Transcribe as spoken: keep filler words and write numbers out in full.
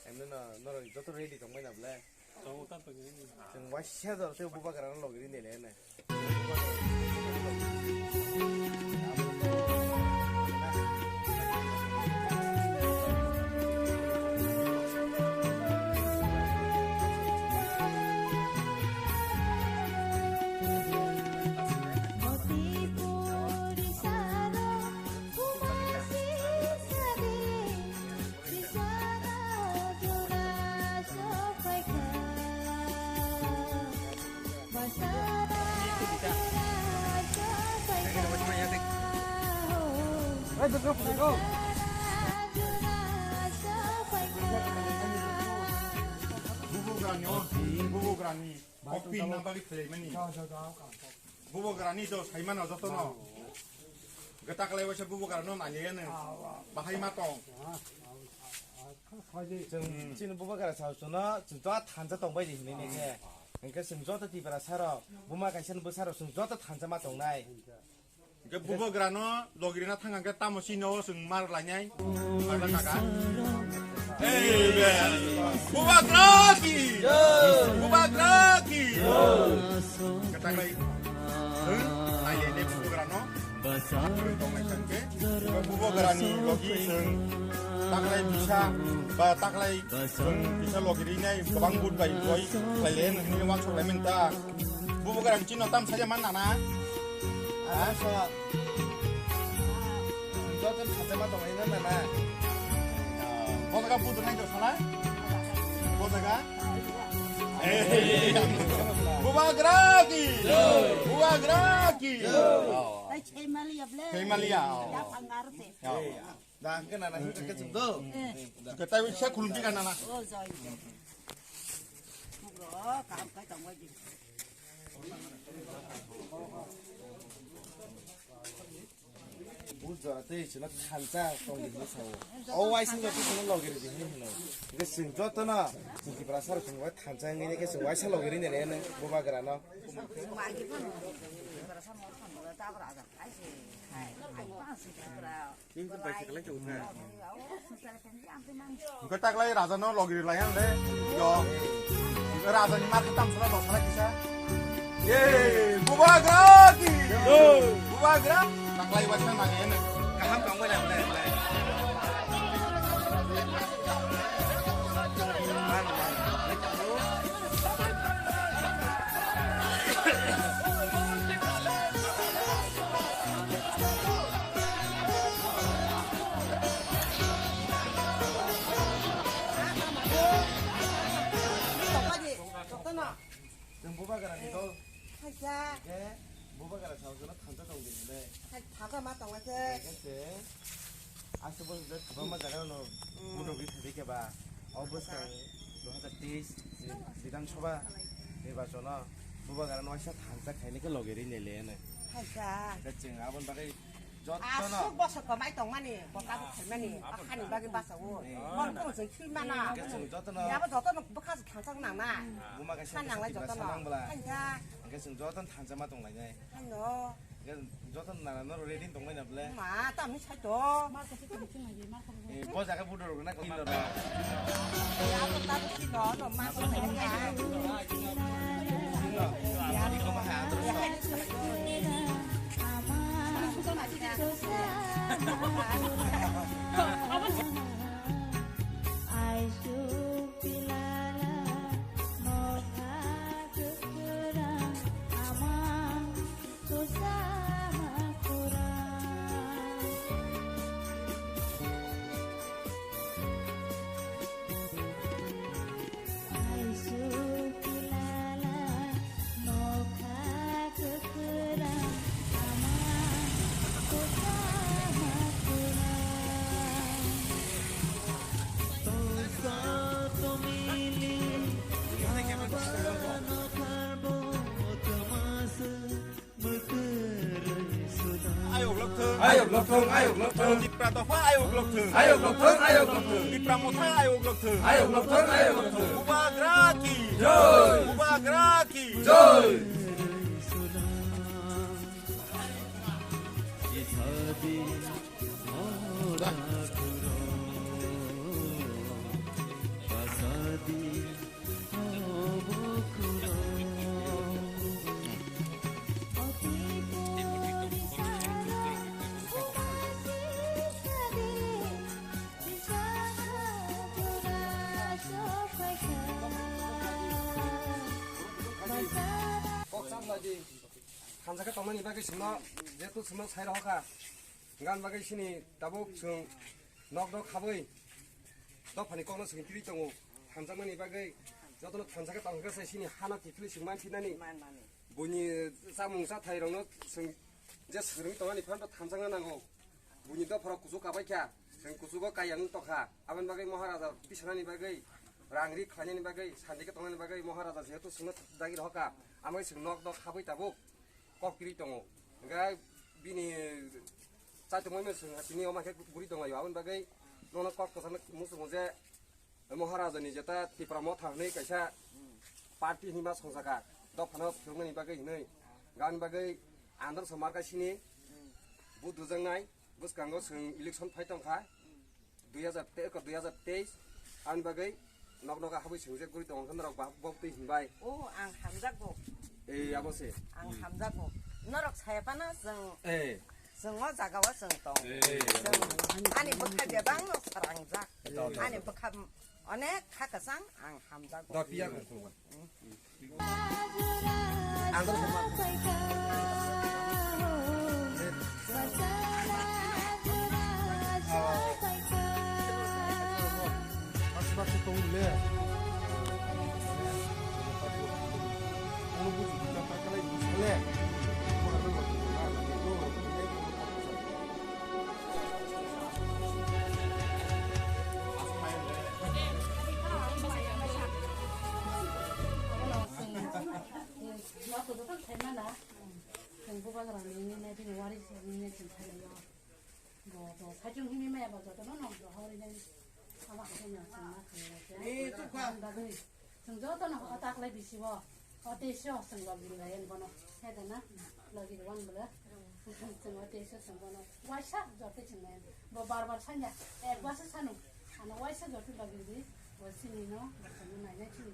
Emno no, norok joto ready tongbai na ble? Chwng waisa jora tei bubagra no logi ri nele ne. Bubugrani, oh, bubugrani. Kok pinna bagwi khwlaimani. Bubugrani do saimano jotono. Gwtaklai waisa bubugrano nangya nw. Bahai ma tong. Chwng chini bubagra sao chwngno chwng joto thansa tongbai di hinwi ni khe. Hwnkhe chwng joto Tiprasa rok, buma kaisa ni bwsa rok chwng joto thansa ma tongnai. Hwnkhe bubagrano logirina thang hwnkhe tamo chini o chwng mar lainai. Marla kaka. Amen. Bubagra ki! Bubagra ki! Kwtaklai. Chwng nailai ne bubagrano. Bubagrani logi chwng taklai bisa ba taklai chwng bisa logi rinai kwbang but bai boi khlai le nini wansuk lai menta. Bubagrani chino tam saja man nana. Asa. Joto thajama tong ina nana. Bodaga budu nai do sana. Bodaga. Bubagra ki. Bubagra ki. Hei malia ble. Hei malia. Ya pangar te. Da hwnkhe nana hwnkhe chwng do. Hwnkhe taiwi se khulumti ka nana. O jai. Bugro kam kai tongwai di. Bujora tei chwngno thansa tongdi hinwi sao. O waisa joto chwngno logiri di hinwi hino. Hwnkhe chwng jotono chwng Tiprasa rok chwng bai thansa wngwi khe chwng waisa logiri nai rw bubagrano. Hwnkhe taklai raja no logi lai ang le. Yo. Hwnkhe raja ni mar tam sala dosra kisa. Ye, bubagra ki. Bubagra. Taklai wa sang nang ene. Kaham tong bai lai lai. Chwng bubagra ni dol. Khaisa. Hwnkhe bubagra sao jono thansa tong di hwnwi. Khai thansa ma tong khe. Hwnkhe chwng aswk bwsajak kwbangma jaga no. Mm. Bundo gwi thangwi khe ba. O bwskang dui hazar teis Bidhan Sabha nirbachon o bubagra no waisa thansa khainai khe logi ri nai le hwnwi. Khaisa. Hwnkhe chwng aboni bagwi jotono. Aswk bosor kwmai tongmani, bo tabuk khaimani, akhani bagwi bachao. Eh. Hor tong chwng thwi mana. Hwnkhe chwng jotono. Yabo jotono bwkha se thansa nang na. Buma kaisa khan nang lai bwsa jotono. Mang bwla. Khaisa. Hwnkhe chwng jotono thansa ma tong lainai. Hano. Hwnkhe jotono nana norok ready tong bai na bwle. Ma, tamni sai to. Eh, bo jaga budo rok na kini rok. Ayok lokthung. Ayok lokthung, ayok lokthung. Tipra dopha ayok lokthung. Ayok lokthung, ayok lokthung. Tipra motha ayok lokthung. Ayok lokthung, ayok lokthung. Bubagra ki. Joi. Bubagra ki. Joi. Thansa khe tongmani bagwi chwngno, jehetu chwngno sai rohor kha, gan bagwi chini tabuk chwng nok nok habwi dophani kokno chwng tiri tongo. Thanjakmani bagwi jotono thansa khe tong khe se chini hano kiphilwi chwng man phinani. Buini chamung chathai rokno chwng je swrwngwi tongmani phano thanjakna nango. Buini dophoro kuchuk kabai kha, chwng kuchugo kaiya wng tongkha. Aboni bagwi Maharaja tisanani bagwi, rang ri khlainani bagwi, sandi khe tongnani bagwi Maharaja jehetu chwngno dagi rohor kha, amai chwng nok nok habwi tabuk kok tiri tongo. Hwnkhe bini chaitongmani chwng tini omo khe guri tonglaio. Aboni bagwi nono kok kwchangno muchungo je Maharaja ni jeta Tipra Motha hwnwi kaisa party hinwi ma songjakha, dophano philoknani bagwi hwnwi, gani bagwi andar so marka sini vote rwjaknai, bwskango chwng election phai tongkha, dui hajar te-, dui hajar teis, ani bagwi nok nok habwi chwng je guri tongo, norok ba-, bo twi hinbai. O, ang hamjakgo. Ei, abo se. Ang hamjakgo. Norok saya phano chwng Eh. Chwng o jaga o chwng tong. Eh. Chwng ani bwkha bebak no sarangjak. Eh. Ani bwkha onek kha kwchang ang hamjak. Do piya kung kung. Ang do sama. Bak bak tong le. Ano buji kita tak kalai le. Joto joto khaimana, chwng bubagra nini nai bini wari nini chwng khaimano. Bo bo sajung himi maya bo joto no no bo hori nai. Ama khaimano chwng ma khaimano. Eh, tukha. Ang bagwi. Chwng joto no hota khlai bisi bo. O teisho chwng logi rwlai ani bono. He da na? Logi rwani bwle. Chwng o teisho chwng bono. Waisa joto chwng nai. Bo bar bar sanya. Ek basa sanu. Ano waisa joto logi rwdi. Bo chini no. Bo chwng no nai nai chini.